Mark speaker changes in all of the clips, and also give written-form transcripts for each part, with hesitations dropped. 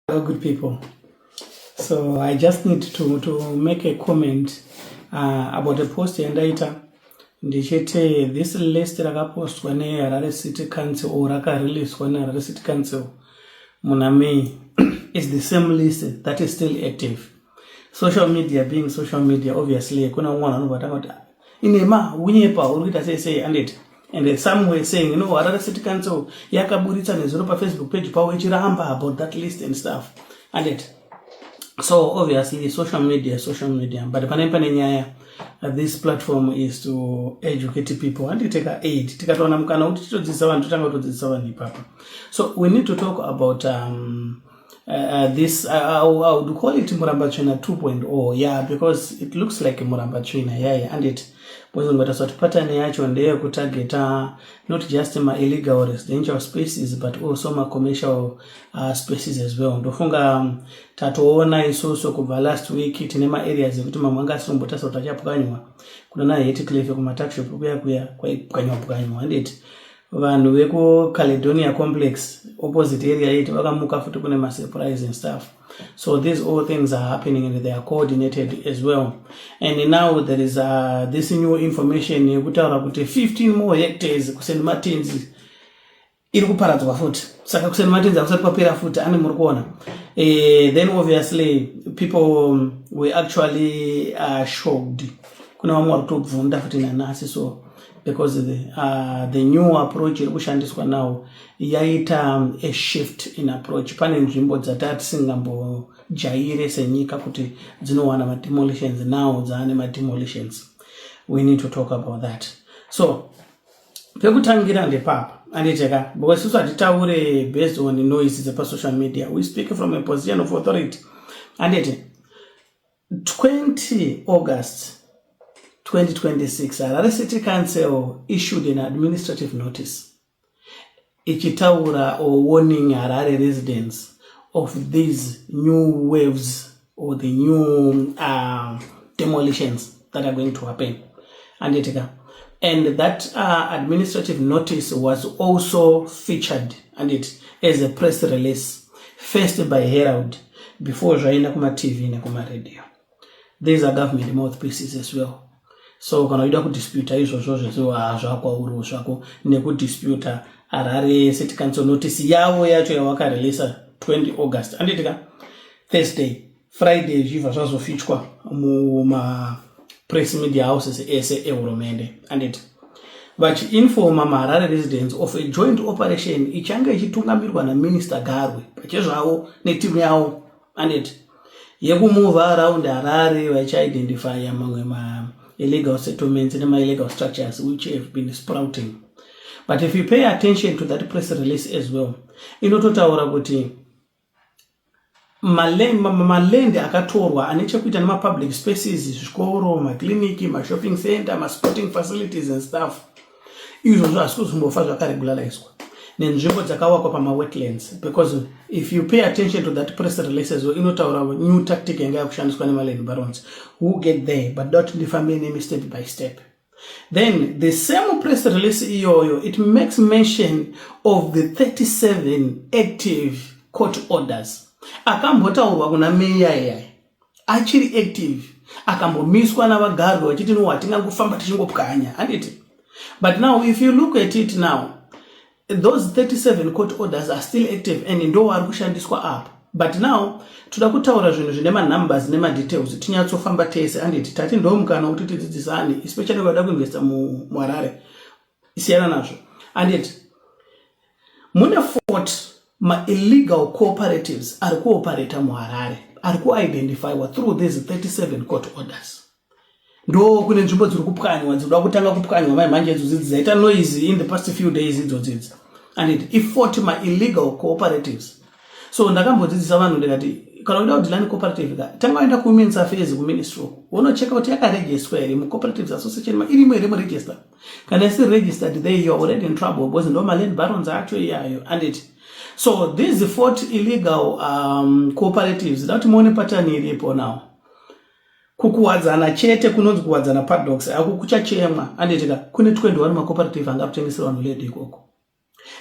Speaker 1: Hello, good people. So I just need to make a comment about a post yandaita ndichiti this list rakapostwa neHarare City Council or rakareleaswa neHarare City Council muna May is the same list that is still active. Social media being social media, obviously kuna umwe vanhu vanobva vatanga kuti inema unyepa, uri kuita sei sei, anditi? And some were saying, Harare City Council yakaburitsa nezuro paFacebook page pavo ichiramba about that list and stuff, and it so obviously social media, social media, but pane nyaya. This platform is to educate people, handiteka aid tikatowana mukana kuti titodzidzisa vanhu, totanga kutodzidzisa vanhu ipapa. So we need to talk about this, I would call it Murambatsvina 2.0, yeah, because it looks like Murambatsvina, yeah, and it bozongoita kuti pattern yacho ndeyekutageta not just ma-illegal residential spaces but also ma-commercial spaces as well. Ndofunga tatoona isusu kubva last week tine maareas ekuti mamwe anga asirombotarisa kuti achapwanywa. Kuna naHatcliffe kumatuckshop kuya kuya kwaipwanywa pwanywa, handiti? Vanhu vekuCaledonia Complex opposite Area 8 vakamuka futi kune masurprise and stuff. So these all things are happening and they are coordinated as well. And now there is this new information yekutaura kuti 15 more hectares kuSt Martins iri kuparadzwa futi. Saka kuSt Martins hakusati kwapera futi, ane muri kuona. Then obviously people were actually shocked. Kuna vamwe vari kutobvunda futi nanhasi, so because the new approach iri kushandiswa now yaita a shift in approach. Pane nzvimbo dzata tisingambojaire senyika kuti dzinowana mademolitions, now dzaane mademolitions. We need to talk about that. So pekutangira ndepapa, anditeka, because isusu hatitaure based on noise dzepasocial media. We speak from a position of authority, anditi? 20 August 2026, Harare City Council issued an administrative notice ichitaura or warning Harare residents of these new waves or the new demolitions that are going to happen, anditika? And that administrative notice was also featured and it as a press release first by Herald before zvaenda kumaTV nekumaradio. These are government mouthpieces as well. So kana uchida kudisputa izvozvo zvese, zvakwauriwo zvako nekudisputa Harare City Council notice yavo yacho yawakareleasa 20 August, anditika? Thursday, Friday zvibva zvazofichwa mumapress media houses ese ehurumende, anditi? Vachiinforma maHarare residents of a joint operation ichange ichitungamirwa naMinister Garwe pachezvavo netimu yavo, anditi? Yekumove around Harare vachiidentifya mamwe maillegal settlements nemaillegal structures which have been sprouting. But if you pay attention to that press release as well, inototaura kuti maland akatorwa ane chekuita nemapublic spaces, zvikoro, macliniki, mashopping center, masporting facilities and stuff, izvozvo hasi kuzombofa zvakaregularizwa, nenzvimbo dzakawakwa pamawetlands, because if you pay attention to that press release as well, inotaura new tactic yanga yakushandiswa nemaland barons who get there. But dot ndifambe nemi step by step. Then the same press release iyoyo, it makes mention of the 37 active court orders akambotaurwa kuna meya iyaya achiri active, akambomiswa navaGarwe vachiti, "No, hatingangofamba tichingopwanya," handiti? But now if you look at it now, those 37 court orders are still active and ndo vari kushandiswa apa. But now toda kutaura zvinhu zvine manumbers nemadetails, tinyatsofamba tese, anditi? Tati ndo mukana wekuti tidzidzisane, especially vada kuinvesta muHarare, siyana nazvo, anditi? Mune 40 maillegal cooperatives ari kuoperata muHarare, ari kuidentifywa through these 37 court orders. Ndo kune nzvimbo dziri kupwanywa, dzinoda kutanga kupwanywa mai mhanje idzo dzidzi dzaita noise in the past few days idzodzidzi, anditi? I40 maillegal cooperatives. So ndakambodzidzisa vanhu ndikati, kana uida kudeala necooperative ka, tanga waenda kuWomen's Affairs, kuministry uko, unocheka kuti yakaregisterwa here muCooperatives Association, irimo here muregister. Kana isiri registered there, you are already in trouble, because ndo maland barons acho iyayo, anditi? So these 40 illegal cooperatives, da kuti muone pattern iripo now. Kukuwadzana chete kunonzi Kuwadzana Paddocks ako kuchachemwa, anditika? Kune 21 macooperative anga kutengesera vanhu land ikoko.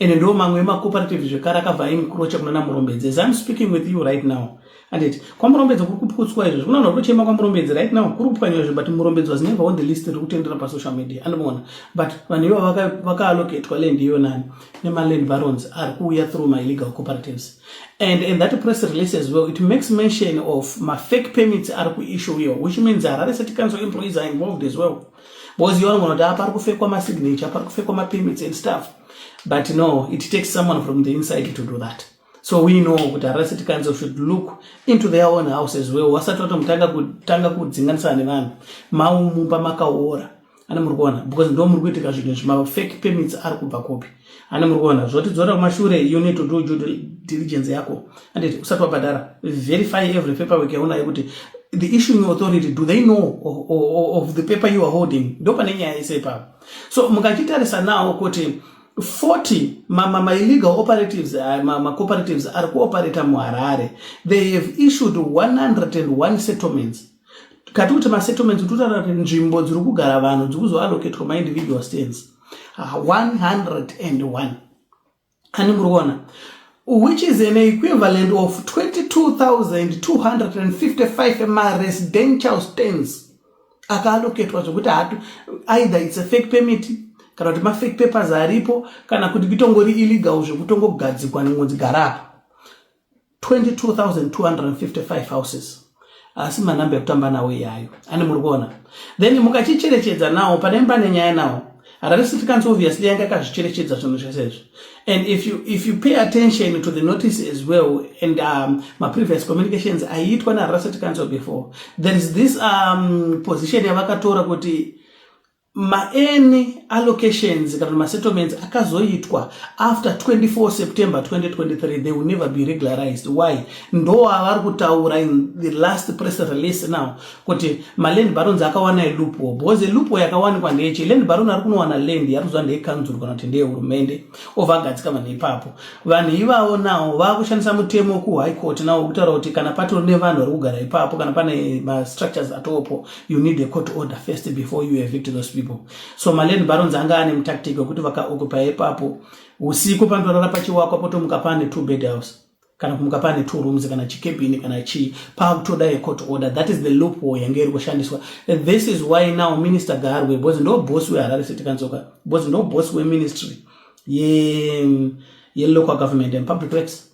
Speaker 1: And ndo mamwe emacooperative zvekare akabva encroacha kuna naMurombedzi. As I'm speaking with you right now, anditi kwaMurombedzi kuri kuputswa izvo. Kuna vanhu vari kuchema kwaMurombedzi right now, kuri kupwanywa izvo, but Murombedzi was never on the list riri kutendera pasocial media, andimoona. But vanhu ivo vakaallocatwa land iyo nani? Nemaland barons ari kuuya through maillegal cooperatives. And in that press release as well, it makes mention of mafake permits ari kuissueiwa, which means Harare City Council employees are involved as well, because ivo vanogona kuti apa pari kufekwa masignature, pari kufekwa mapermits and stuff. But no, it takes someone from the inside to do that. So we know kuti Harare City Council should look into their own house as well, vasati vatomutanga kutanga kudzinganisana nevanhu maumumba makaora, ane muri kuona, because ndo muri kuitika zvinhu izvi. Mafake permits ari kubva kupi, ane muri kuona? Zvotidzora kumashure. You need to do due diligence yako, anditi usati wabhadhara, verify every paperwork yaunayo, kuti the issuing authority, do they know of the paper you are holding? Ndo pane nyaya yese ipapo. So mukachitarisa nawo kuti 40 maillegal operatives, macooperatives ari kuoperata muHarare, they have issued 101 settlements. Kati kuti masettlements, kutaura kuti nzvimbo dziri kugara vanhu dziri kuzoallocatwa maindividual stands 101, ani muri kuona, which is an equivalent of 22,255 maresidential stands akaallocatwa, zvokuti hatu either it's a fake permit, kana kuti mafake papers aripo, kana kuti itongori illegal zvekutongogadzikwa nengonzi gara apa. 22,255 houses, asi manamba ekutamba nawo iyayo, ane muri kuona. Then mukachicherechedza nawo, pane pane nyaya nawo. Harare City Council obviously yanga yakazvicherechedza zvinhu zvese izvi. And if you pay attention to the notice as well and maprevious communications aiitwa neHarare City Council before, there is this position yavakatora kuti maany allocations kana masettlements akazoitwa after 24 September 2023, they will never be regularized. Why? Ndo avari kutaura in the last press release now kuti maland barons akawana loophole, because loophole yakawanikwa ndeyechi land baron ari kunowana land yari kuziva ndeyekanzuru kana kuti ndeyehurumende, obva agadzika vanhu ipapo. Vanhu ivavo nawo vakushandisa mutemo kuHigh Court nawo kutaura kuti kana patori nevanhu vari kugara ipapo, kana pane mastructures atopo, you need a court order first before you evict those people. So maland barons anga ane mutactic wekuti vakaoccupy ipapo, usiku panotorara pachiwakwa, potomuka pane two bed house, kana kumuka pane two rooms, kana chikebhini, kana chii, pakutoda yecourt order. That is the loophole yange iri kushandiswa. This is why now Minister Garwe, because ndo boss weHarare City Council, because ndo boss weministry yeLocal Government and Public Works,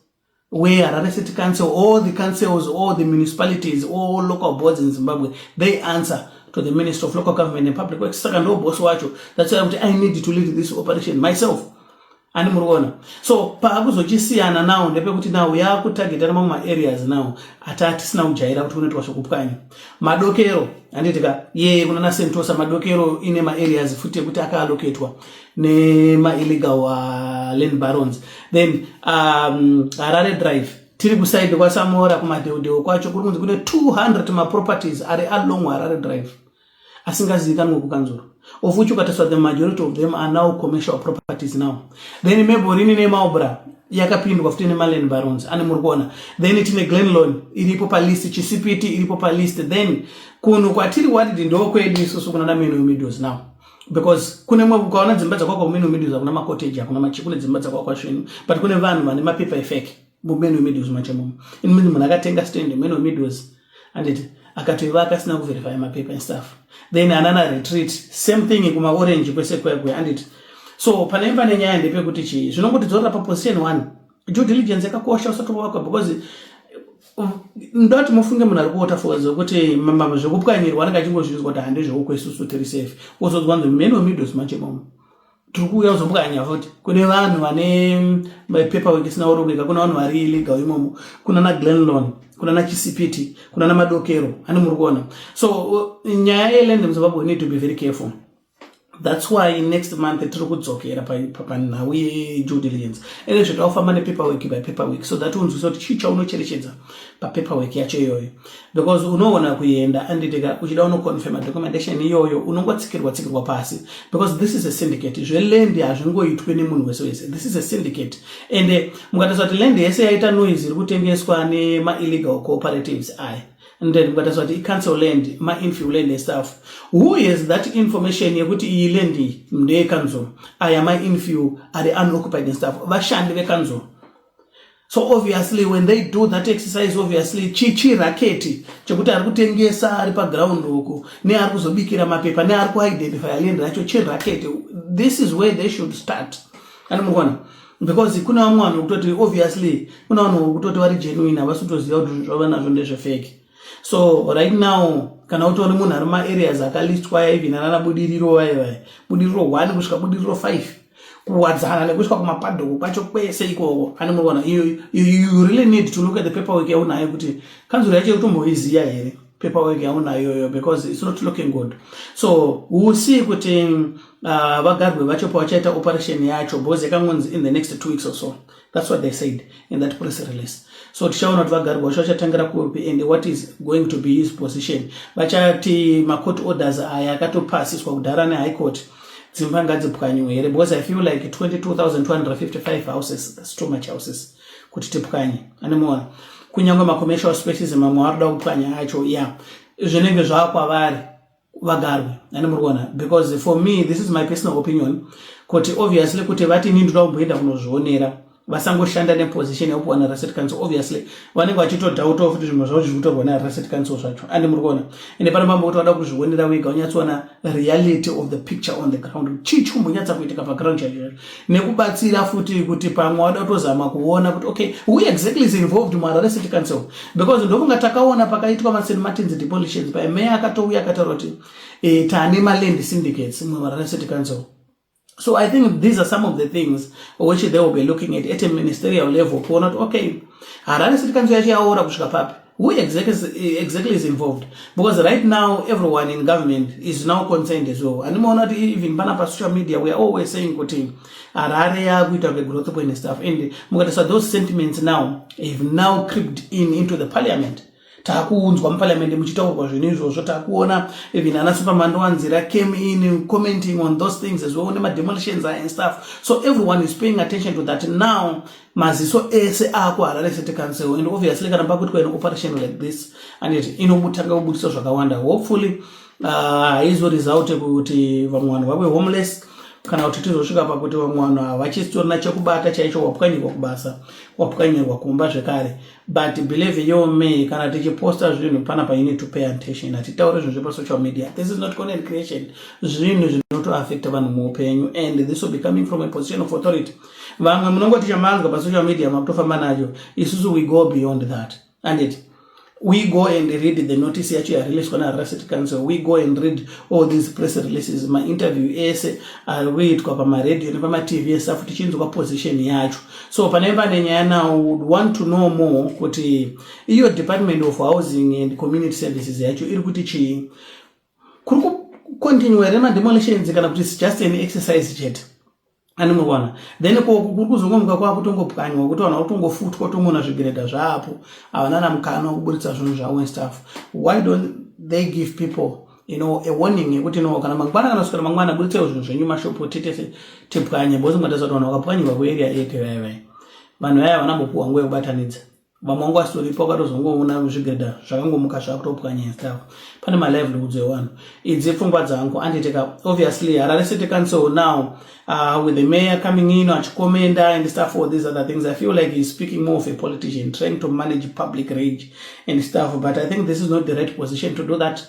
Speaker 1: where Harare City Council, all the councils, all the municipalities, all local boards in Zimbabwe, they answer to the Minister of Local Government and Public Works. Saka ndo boss wacho. That's why kuti I need to lead this operation myself, ani muri kuona. So paakuzochisiyana nawo ndepekuti now yakutargeta mamwe maareas now ata tisina kujaira kuti kunoitwa zvekupwanya. Madokero, handitika ye kuna naSentosa, Madokero ine maareas futi ekuti akaallocatwa nemaillegal land barons. Then Harare Drive, tiri kuside kwaSamora, kumadheudheu kwacho, kuri kunzi kune 200 maproperties ari along Harare Drive asingazivikanwe kukanzuro, of which ukatarisa, the majority of them are now commercial properties now. Then Mabelreign neMarlborough yakapindwa futi nemaland barons, ane muri kuona. Then tine Glen Lorne iripo palist, Chisipiti iripo palist. Then kunhu kwatiri worried ndokwedu isusu kuna naManue Meadows now, because kune mwe ukaona dzimba dzakavakwa kuManue Meadows, hakuna macottage, hakuna machi, kune dzimba dzakavakwa zvinhu, but kune vanhu vane mapepa efake muManue Meadows machemomo. Inini munhu akatenga stand Manue Meadows, anditi akatoivaka asina kuverify mapepa and stuff. Then anana Retreat, same thing, kumaOrange kwese kwekwe, anditi. So pane pane nyaya ndepekuti chii zvinongotidzorera paposition one: due diligence yakakosha usati wavakwa, because ndoti mufunge munhu ari kuWaterfalls, wekuti zvekupwanyirwa anenge achingozvinzwa kuti handezveukwe, isusu tiri safe. Wozonzwa nzi Manue Meadows machemomo tiri kuuya kuzopwanya futi. Kune vanhu vane paperwork isina kurongeka, kuna vanhu vari illegal imomo, kuna naGlen Lorne, kuna naChisipiti, kuna naMadokero, ane muri kuona. So nyaya yeland muZimbabwe, we need to be very careful. That's why next month tiri kudzokera panhau yedue diligence, ende zvetaufamba nepaperwork by paperwork, so that unzwisa kuti chii chaunocherechedza papaperwork yacho iyoyo, because unoona kuenda, anditika, uchida unoconfirma documentation iyoyo, unongotsikirwa tsikirwa pasi, because this is a syndicate. Zveland hazvingoitwe nemunhu wese wese. This is a syndicate. And mukatarisa kuti land yese yaita noise iri kutengeswa nemaillegal cooperatives aya, Ndikukatarisa kuti icouncil land, mainfill land and stuff. Who has that information yekuti iyi land iyi ndeyecouncil, aya mainfill ari unoccupied and stuff? Vashandi vecouncil. So obviously when they do that exercise, obviously chiracket chekuti ari kutengesa ari paground uku, neari kuzobikira mapepa, neari kuidentify land racho, chiracket. This is where they should start, ani mukuona? Because kune vamwe vanhu vekutoti, obviously kune vanhu vekutoti vari genuine, havasi kutoziva kuti zvinhu zvava nazvo ndezvefake. So right now kana utori munhu ari maareas akalistwa, even anana Budiriro, vaivai Budiriro 1 kusvika Budiriro 5, Kuwadzana nekusvika kumapadhoko kwacho kwese ikoko, ani mukuona, you really need to look at the paperwork yaunayo, kuti kanzuro yacho yekutomboiziya here paperwork yaunayo iyoyo, because it's not looking good. So we'll see kuti vaGarwe vacho pavachaita operation yacho, because yakangonzi in the next 2 weeks or so. That's what they said in that press release. So tichaona kuti vaGarwe vacho vachatangira kupi and what is going to be his position. Vachati macourt orders aya akatopasiswa kudhara nehigh court, dzimba ngadzipwanywe here? Because I feel like 22,255 houses, that's too much houses kuti tipwanye, animuona? Kunyange macommercial spaces mamwe ari kuda kupwanya acho, ya, zvinenge zvakwavari vaGarwe, ani muri kuona? Because for me, this is my personal opinion, kuti obviously kuti vati ini ndoda kumboenda kunozvionera, vasangoshanda neposition yekupiwa neHarare City Council. Obviously vanenge vachitodoubtawo futi zvimwe zvavo zviri kutorwa neHarare City Council zvacho, andi muri kuona? Ende pano pamba kuti vada kuzvionera wega, unyatsoona reality of the picture on the ground, chii chikumbonyatsa kuitika paground chacho, nekubatsira futi kuti pamwe wada kutozama kuona kuti, okay, who exactly is involved muHarare City Council? Because ndokunga takaona pakaitwa maSt Martins demolitions, pameya akatouya akataura kuti tane maland syndicates muHarare City Council. So I think these are some of the things which they will be looking at a ministerial level, kuona kuti, okay, Harare City Council yacho yaora kusvika papi? Who exactly is involved? Because right now everyone in government is now concerned as well. Andimaona kuti even pana pasocial media we are always saying kuti Harare yakuita kunge growth point and stuff, and mukatarisa, those sentiments now have now crept in into the parliament. Taakuunzwa muparliament muchitaurwa zvinhu izvozvo. Taakuona even ana Supa Mandiwanzira came in commenting on those things as well, nemademolitions and stuff. So everyone is paying attention to that now. Maziso ese akuHarare City Council, and obviously kana pakuitwa an operation like this, and it inomutanga kubudisa zvakawanda. Hopefully haizoresult kuti vamwe vanhu vave homeless, kana kuti tizosvika pakuti vamwe vanhu havachisitorina chekubata chaicho, wapwanyirwa kubasa, wapwanyirwa kumba zvekare. But believe you me, kana tichiposta zvinhu panapa, you need to pay attention. Hatitauri zvinhu zvepasocial media. This is not content creation. Zvinhu zvinotoaffecta vanhu muupenyu, and this will be coming from a position of authority. Vamwe munongoti chamanzwa pasocial media makutofamba nacho. Isusu we go beyond that, and it we go and read the notice yacho yareleaswa neHarare City Council. We go and read all these press releases, mainterview ese ari kuitwa pamaredhiyo nepamatv esafu, tichinzwa position yacho. So pane pane nyaya now, would want to know more kuti iyo Department of Housing and Community Services yacho iri kuti chii. Kuri kucontinue here mademolitions, kana kuti it's just an exercise chete, ani murikuona? Then kuri kuzongomuka kwakutongopwanywa, kuti vanhu vakutongofutwa, tongoona zvigiredha zvaapo, havana namukana wekuburitsa zvinhu zvavo and stuff. Why don't they give people a warning yekuti no, kana mangwana, kana kusvikira mangwana, buritsaiwo zvinhu zvenyu mashopu, titese tipwanye? Because mukataisa kuti vanhu vakapwanyirwa kuarea 8 vaivai, vanhu vaya vanambopuwa nguva yekubatanidza. Vamwe vangu vasitoripo, vakatozongoona zvigiredha zvakangomuka zvakutopwanya and stuff. Pane malivelihoods evanhu. Idzi pfungwa dzangu, anditika. Obviously Harare City Council now, with the mayor coming in achicommenta and stuff, all these other things, I feel like he's speaking more of a politician trying to manage public rage and stuff, but I think this is not the right position to do that.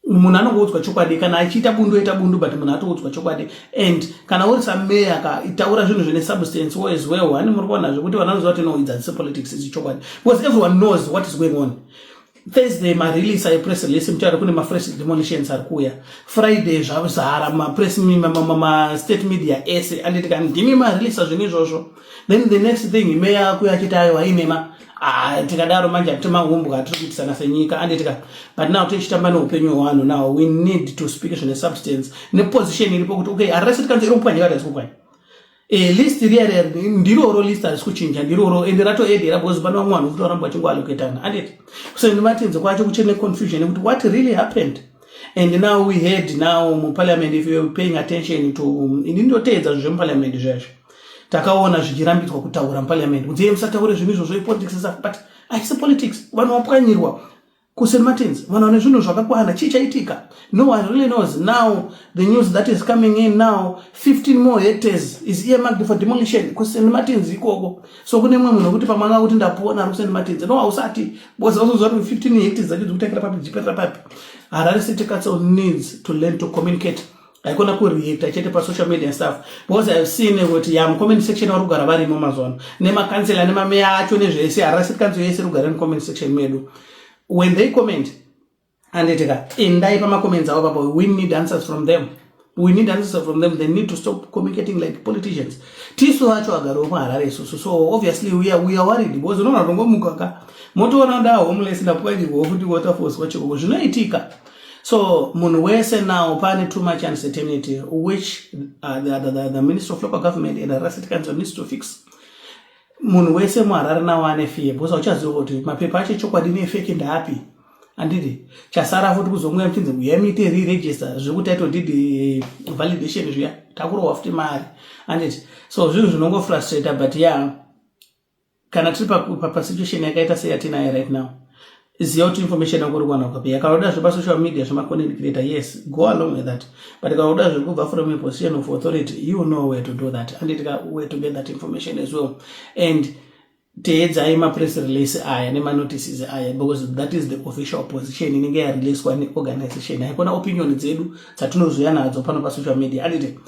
Speaker 1: Munhu anongoudzwa chokwadi. Kana achiita bundu, oita bundu, but munhu atoudzwa chokwadi. And kana uri sameya ka, itaura zvinhu zvine substance wo as well, hani muri kuona? Zvekuti vanhu vanoziva kuti no, idzi hadzisi politics, idzi chokwadi, because everyone knows what is going on. Thursday marelease aipress release mutaura kune mafresh demolitions ari kuuya. Friday zvazara mapress, mastate media ese, anditi kana ndimi mareleasa zvinhu izvozvo. Then the next thing, meya akuya achiti aiwa, inema. Ah, tikadaro manje hatimahumbwa tiri kuitisana senyika, anditika? But now tichitamba neupenyu hwevanhu. Now we need to speak zvine substance neposition iripo, kuti okay, Harare City Council iri kupwanya kana isi kupwanya list riya riya ndiroro, list harisi kuchinja, ndiroro, ende ratoedhera, because pane vamwe vanhu futi varamba vachingoallocatana, anditi? So ndimatinze kwacho kuchine confusion yekuti what really happened. And now we heard now muparliament, if you are paying attention to, ini ndoteedza zvinhu zvemuparliament zvazvo, takaona zvichirambidzwa kutaura muparliament, kunzi musataure zvinhu izvozvo, ipolitics, but haisi politics. Vanhu vapwanyirwa. kuSt Martins vanhu vane zvinhu zvakakwana. Chii chaitika? No one really knows. Now the news that is coming in now, 15 more hectares is earmarked for demolition kuSt Martins ikoko. So kune mumwe munhu wekuti pamwe anga kuti ndapona ari kuSt Martins. No, hausati, because vazoziva kuti 15 hectares dzacho dzikutangira papi, dzichiperera papi. Harare City Council needs to learn to communicate, haikona kureacta chete pasocial media and stuff, because I have seen kuti ya mucomment section vari kugara varimo mazuva ano, nemakansela, nemameya acho, nezvese. Harare City Council yese iri kugara mucomment section medu. When they comment, anditika, endai pamacomments avo papo. We need answers from them. We need answers from them. They need to stop communicating like politicians. Tisu vacho vagariwo muHarare isusu, so obviously we are worried, because unoona tongomuka ka, motoona nda homeless, ndapwanyirwawo futi Waterfalls kwachikoko, zvinoitika. So munhu wese now, pane too much uncertainty, which the Minister of Local Government and the City Council needs to fix. Munhu wese muHarare nawo ane fear, because auchaziva kuti mapepa acho echokwadi neefake ndaapi, handiti? Chasara futi kuzonguya muchinzi uyai muite re-register zvekuti title deed validation zviya, takurohwa futi mari, handiti? So zvinhu zvinongofrustrata. But yeah, kana tiri pasituation yakaita seyatinayo right now, ziva kuti information yako uri kuwana kwapi. Kana uda zvepasocial media zvemacontent creator, yes, go along with that, but kana uda zvekubva from a position of authority, you know where to do that, handiti? Where to get that information as well. And teedzai mapress release aya nemanotices aya, because that is the official position inenge yareleaswa neorganization. Haikona opinion dzedu dzatinozoya nadzo pano pasocial media, handiti?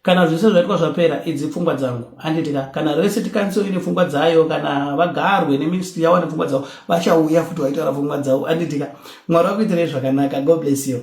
Speaker 1: Kana zvese zvaitwa zvapera, idzi pfungwa dzangu, handitika? Kana City Council ine pfungwa dzayo, kana vagarwe neministry yavo ane pfungwa dzavo, vachauya futi vaitaura pfungwa dzavo, handitika? Mwari vakuitirei zvakanaka. God bless you.